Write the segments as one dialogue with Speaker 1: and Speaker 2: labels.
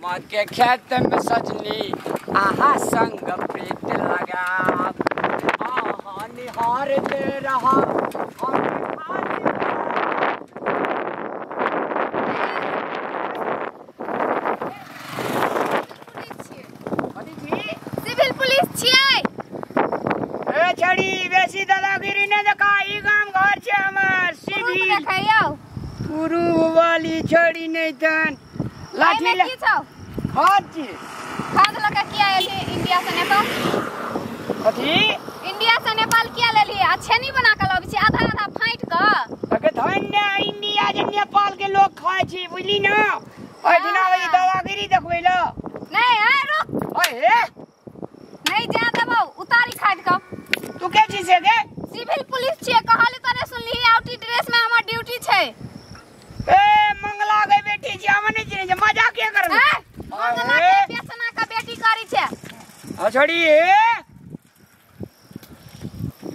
Speaker 1: गहुमा के खेत में सजनी आहा संग प्रीत लगा आहा निहारते रहा हम।
Speaker 2: सिविल पुलिस छियै।
Speaker 1: ए छड़ी बेसी दादागिरी ने देखा, ई गाम घर छै हमर सिविल।
Speaker 2: देखैयौ
Speaker 1: पुरु वाली छड़ी नहीं तन लाठी
Speaker 2: की छौ?
Speaker 1: खाद छी।
Speaker 2: खाद लगा किया एली इंडिया से नेपाल?
Speaker 1: कथी
Speaker 2: इंडिया से नेपाल किया लेली? आ छेनी बना के लबै छी आधा आधा फाटि के।
Speaker 1: अगे धन्य इंडिया जे नेपाल के लोग खाय छी बुझली ना। ओहिठिना वही दादागिरी देखबै ल।
Speaker 2: नहीं ए रुक,
Speaker 1: ओए
Speaker 2: नहीं जा देबौ, उतारी खाद के।
Speaker 1: तू के छी से गे?
Speaker 2: सिविल पुलिस छियै, कहली त नै सुनली, आउटी ड्रेस में हमर ड्यूटी छै।
Speaker 1: ए मंगला के बेटी छी, हम नहीं चिन्है छै, मजाक के करबै?
Speaker 2: मंगला के बेचना के बेटी करी छै।
Speaker 1: अछड़ी ए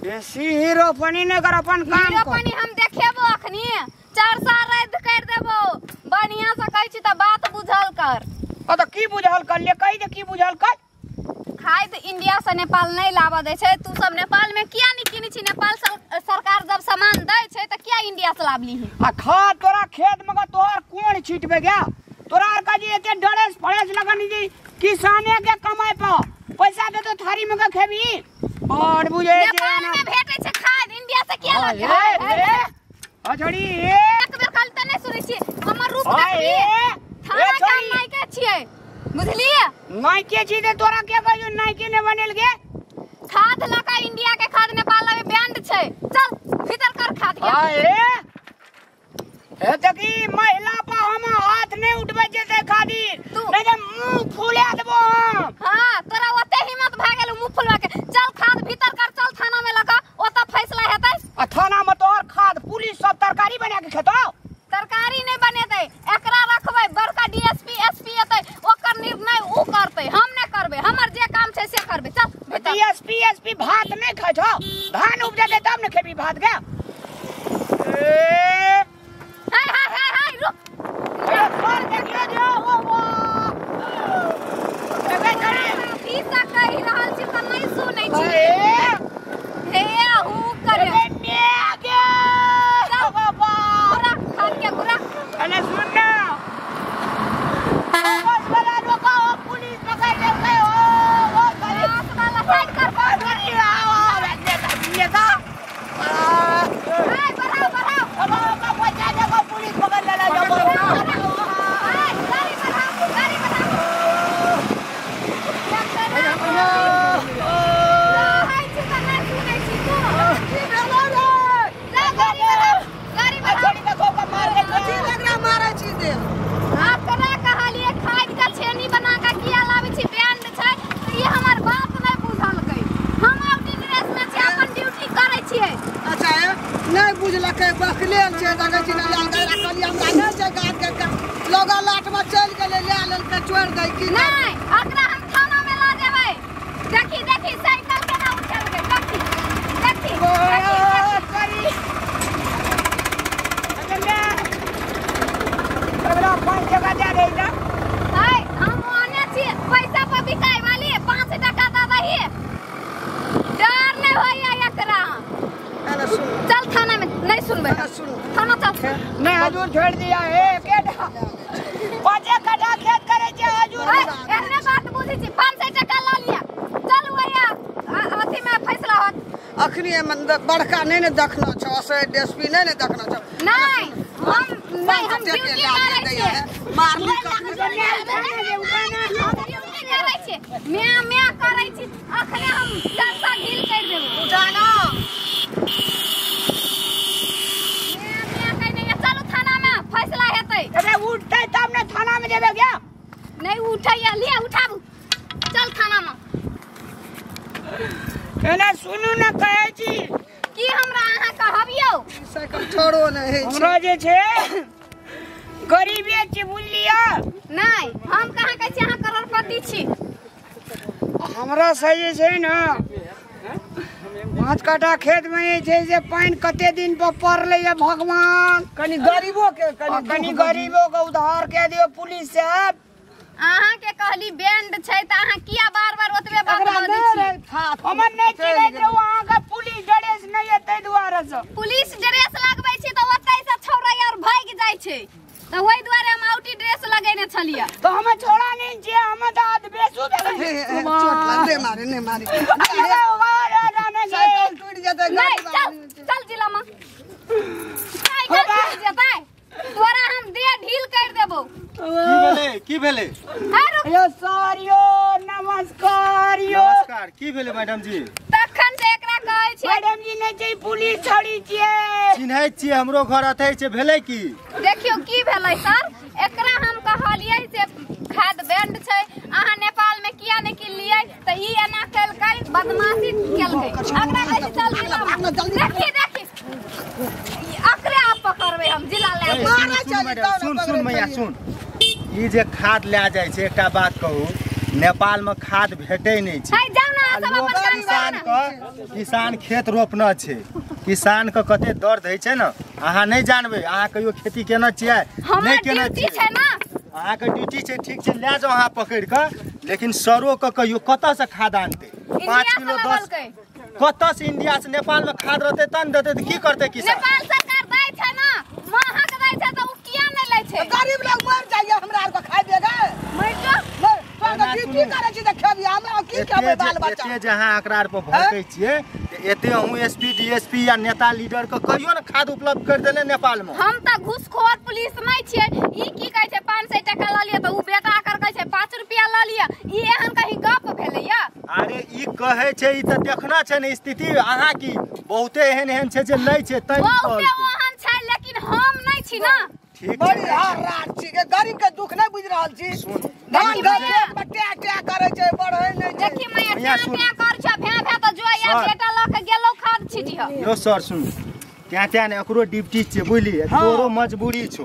Speaker 1: बेसी हीरो पनी नै कर, अपन काम कर।
Speaker 2: हीरो पनी हम देखेबो अखनी, 4 साल रद्द कर देबो। बढ़िया से कहै छी त बात बुझल कर।
Speaker 1: अ त की बुझल कर ले, कहि दे की बुझल कर।
Speaker 2: खाद इंडिया से नेपाल नहीं लाबऽ दै छै, तू सब नेपाल में किया नहीं किनै छी? नेपाल सरकार जब सामान दै छै त किया इंडिया से लाबली?
Speaker 1: आ खाद तोरा खेत में तोहर कोन छिटबे गया? तोरा आर का जे एते डरेस फरेस लगन जी किसाने के कमाई पर पैसा दे तो थारी में के खेबी और बुझे
Speaker 2: नेपाल में भेटै छै खाद, इंडिया से किया लाबी?
Speaker 1: अछड़ी
Speaker 2: एक बेर खाली त नहीं सुनै छी, हमर रूप देखबी थाना के नायके छियै बुझलिए?
Speaker 1: नायके छी ते तोरा के कहयो नायके ने बनेल गे?
Speaker 2: खाद लका इंडिया के खाद नेपाल में बैंड छै, चल भीतर कर खाद के।
Speaker 1: ए देखी महिला पर हम हाथ नहीं उठबै छै ते खातिर, नहीं ते मुंह फुला देबो हम।
Speaker 2: हां तोरा ओते हिम्मत भए गेल मुंह फुलवा के। चल खाद भीतर कर, चल थाना में लका, ओता फैसला हेतै।
Speaker 1: आ थाना में तोहर खाद पुलिस सब तरकारी बना के खेतौ?
Speaker 2: तरकारी नहीं बनेतै, एकरा रखबै बड़का डीएसपी एसपी एतै, ओकर निर्णय उ करतै, हम नहीं करबै, हमर जे काम छै से करबै। चल भीतर।
Speaker 1: डीएसपी एसपी भात नहीं खाय छौ, धान उपजेतै तब ने खेबी भात गे। ए
Speaker 2: हाय हाय हाय हाय रुक,
Speaker 1: ए पर देखियो जो ओ वो ए चली
Speaker 2: की सा कहि रहल छी त नहीं सुनै छी।
Speaker 1: ए
Speaker 2: हे हु करे
Speaker 1: ए ने गे बाबा
Speaker 2: घुरा खाद के घुरा।
Speaker 1: अरे सुन ना, बस वाला रोका, ओ पुलिस पकड़ लेलकै। ओ ओ
Speaker 2: बस वाला साइड कर,
Speaker 1: बस वाला आओ नेता
Speaker 2: ए बढ़ाओ बढ़ाओ,
Speaker 1: बाबा बचा देखो पुलिस पकड़ लेला।
Speaker 2: ए गाड़ी बढ़ाओ, गाड़ी बढ़ाओ। कहै छी त नहीं सुनै छी तू।
Speaker 3: की भेलौ रे?
Speaker 2: ला गाड़ी बढ़ाओ, गाड़ी बढ़ाओ।
Speaker 1: छोड़ी देखो मार के
Speaker 3: कथी एकरा मारै छी से?
Speaker 2: एकरा कहलिए खाद के छेनी बना के किया लाबै छी, बैंड छै, ई हमर बात नहीं बुझलकै। हम आउटी ड्रेस में छी, अपन ड्यूटी करै छियै।
Speaker 3: अच्छा नहीं बुझलकै, बकलेल छै, देखै छी ना लाल गाड़ी कहलियै हमरा नहि छै गाड़ के लोगा लाट में चलि गेलै, लए लेलकै, छोड़ि दै की
Speaker 2: नहीं। एकरा हम थाना में ला जेबै। देखी देखी साइकिल केना उछलकै, देखी देखी
Speaker 1: करी अगला 5 टका दे दे ना।
Speaker 2: हाय हम ओने छी पैसा पर बिकाय वाली, 5 टका दे दही, डर नहीं होइया एकरा। चल थाना में, नहीं सुनबै थाना चल।
Speaker 1: नहीं हजूर छोड़ दिया। ए केटा 5 कट्ठा खेत करे छै हजूर।
Speaker 2: एहने बात बुझै छी, 500 टका ल लिया, चल वही अथी में फैसला होत।
Speaker 3: अखनी बड़का नहीं ने देखना छौ, से डीएसपी नहीं ने देखना छौ।
Speaker 2: नहीं हम नहीं, हम ड्यूटी करै छियै।
Speaker 3: मारली कखनी
Speaker 2: ड्यूटी करै छियै, म्या म्या करै छी, अखने हम जनता ढील कर देबो।
Speaker 3: उठा ना
Speaker 2: म्या म्या कहने, चलू थाना में फैसला हेतै।
Speaker 1: अरे उठतै तब ने थाना में जेबै क्या?
Speaker 2: नहीं उठैया, लिया उठाबू, चल थाना में।
Speaker 1: एना सुनू ना कहै छी
Speaker 2: की हमरा अहाँ कहबियौ?
Speaker 3: साइकिल छोड़ो नै है।
Speaker 1: हमरा जे छै गरीबे छी बुझलियै?
Speaker 2: नहीं हम कहाँ कहै छी अहाँ करोड़पति छी।
Speaker 1: हमरा से जे छै ना 5 कट्ठा खेत में जे छै से पानि कते दिन पर पड़लै या भगवान।
Speaker 3: कनी गरीबो के
Speaker 1: कनी गरीबो के उधार के दियो पुलिस साहब।
Speaker 2: अहाँ बैंड छै त अहाँ किया बार-बार ओतबे बात बजै छी?
Speaker 1: हमर नै चिन्हैत रहू अहाँ के पुलिस ड्रेस नै है तै दुआरे से।
Speaker 2: पुलिस ड्रेस लगबै छी त ओतै से छौड़ा यार भागि जाइ छै, त ओहि दुआरे हम आउटी ड्रेस लगेने छलियै।
Speaker 1: त हम छौड़ा नै छियै, हम त आदबेसु भेलै।
Speaker 3: चोट लागले मारे नै मारे। साइकिल टूटि जेतै।
Speaker 2: नहीं चल चल जिला में साइकिल टूटि जेतै तोरा, हम देह ढील कर देबो।
Speaker 4: की भेलै की भेलै?
Speaker 1: यो सर यो नमस्कार यो।
Speaker 4: नमस्कार। की भेलै मैडम जी?
Speaker 2: तखन से एकरा कहै छी
Speaker 1: मैडम जी नै छै पुलिस छड़ी छियै।
Speaker 4: चिन्है छियै, हमरो घर अथै छै। भेलै की?
Speaker 2: देखियौ की भेलै सर, एकरा हम कहलियै से खाद बैंड छै, अहाँ नेपाल में किया नहीं किनलियै, त ई एना केलकै, बदमाशी केलकै। एकरा कहै छी चल जिला में। देखी देखी एकरे आप पकड़बै हम जिला ले।
Speaker 4: सुन सुन मैया सुन, ई जे खाद लए जाइ छै, एकटा बात कहू, नेपाल में खाद भेटै नहि छै। किसान के किसान खेत रोपना छै, किसान के कते दर्द होइ छै ने, अहाँ नहि जानबै। अहाँ कहियो खेती केने छियै? नहि केने छियै। अहाँके ड्यूटी छै, ठीक छै, लए जाउ अहाँ पकड़ि कऽ, लेकिन सरो के कहियो कतऽ से खाद आनतै? 5 किलो 10 कतऽ से? इंडिया से? नेपाल में खाद रहतै तहन देतै, तऽ की करतै किसान?
Speaker 2: नेपाल सरकार दै छै ना, महग दै छै तऽ उ किया नै लै छै?
Speaker 3: गरीब लोग मर जाइए, हमरा आर के खाइ देगा।
Speaker 2: मर जो
Speaker 3: तोरा ड्यूटी करै छी तऽ खेबी, हमरा की खेबै बाल बच्चा?
Speaker 4: एते जे अहाँ एकरा आर पर भड़कै छियै, एते अहूँ एसपी डीएसपी या नेता लीडर के कहियो ने खाद उपलब्ध कर देले नेपाल में।
Speaker 2: हम तऽ घूसखोर पुलिस नै छियै। ई की कहै छै 500 टका लऽ लिअ, तऽ उ बेटा कर कहै छै 5 रुपया लऽ लिअ। ई एहन कहीं गप भेलैया?
Speaker 4: अरे ई कहै छै, ई तऽ देखना छै ने स्थिति। अहाँ की बहुते एहन एहन छै जे लै छै, तै
Speaker 2: बहुते ओहन छै, लेकिन हम नै छी ना।
Speaker 4: ठीक
Speaker 3: बड़ी हार रात छी, गरीब के दुख नै बुझि रहल छी। धान घर खेत में टे टे करै छै, बढ़ै नै छै।
Speaker 2: देखी मैया टे टे कर छै, भे भे तऽ जो या बेटा लऽ के गेलौ खाद छिटिह।
Speaker 4: यो सर सुन, त्या त्या ने एकरो ड्यूटी छै, बुझलियै? तोरो मजबूरी छौ।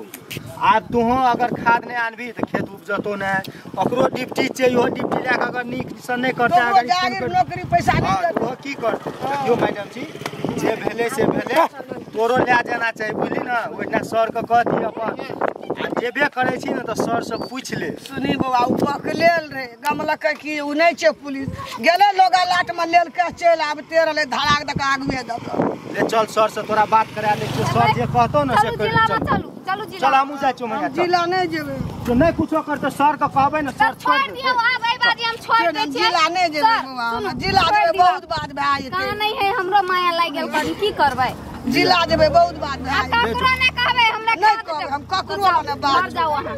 Speaker 4: आब तोहो अगर खाद नहि आनबी तऽ खेत उपजतो नहि। ओकरो ड्यूटी छै, इहो ड्यूटी लए कऽ अगर नीक सँ नहि करतै, अगर
Speaker 3: नौकरी पैसा नहि देतै
Speaker 4: तो की करतै? देखियौ मैडम जी, जे भेलै से भेलै, तोरो लए जाना चाही, बुझली ने? ओहिठिना सर के कह दिअ अपन, आ जेबे करै छी ने तऽ सर से पूछि ले।
Speaker 3: सुनी बौआ, ओ पकड़ेल रहे, गमलकै की ओ नहि छै पुलिस, गेलै लोगा लाट में लेलकै, चलि आबिते रहलै धड़ाक दऽ कऽ आगुए दऽ कऽ।
Speaker 4: ले चल सर से तोरा बात करा दै छियौ, सर जे कहतौ ने से कर।
Speaker 2: चलू चलू जिला,
Speaker 4: चल हमहूँ जाइ छियौ मैया।
Speaker 3: जिला नहि जेबै
Speaker 4: तो नहि कुछो करतौ, सर के कहबै ने, सर
Speaker 2: छोड़ि दियौ। आब एहि बात हम छोड़ि दै छियै,
Speaker 3: जिला नहि जेबै बौआ, जिला जेबै बहुत बात भए जेतै।
Speaker 2: कहाँ नहि है, हमरो माया लागि गेल कनी, की करबै?
Speaker 3: जिला जेबै बहुत बात भए जेतै।
Speaker 2: ककरो नहि कहबै, हमरा
Speaker 3: नहि कहबै, हम ककरो नहि बात।
Speaker 2: जाउ अहाँ।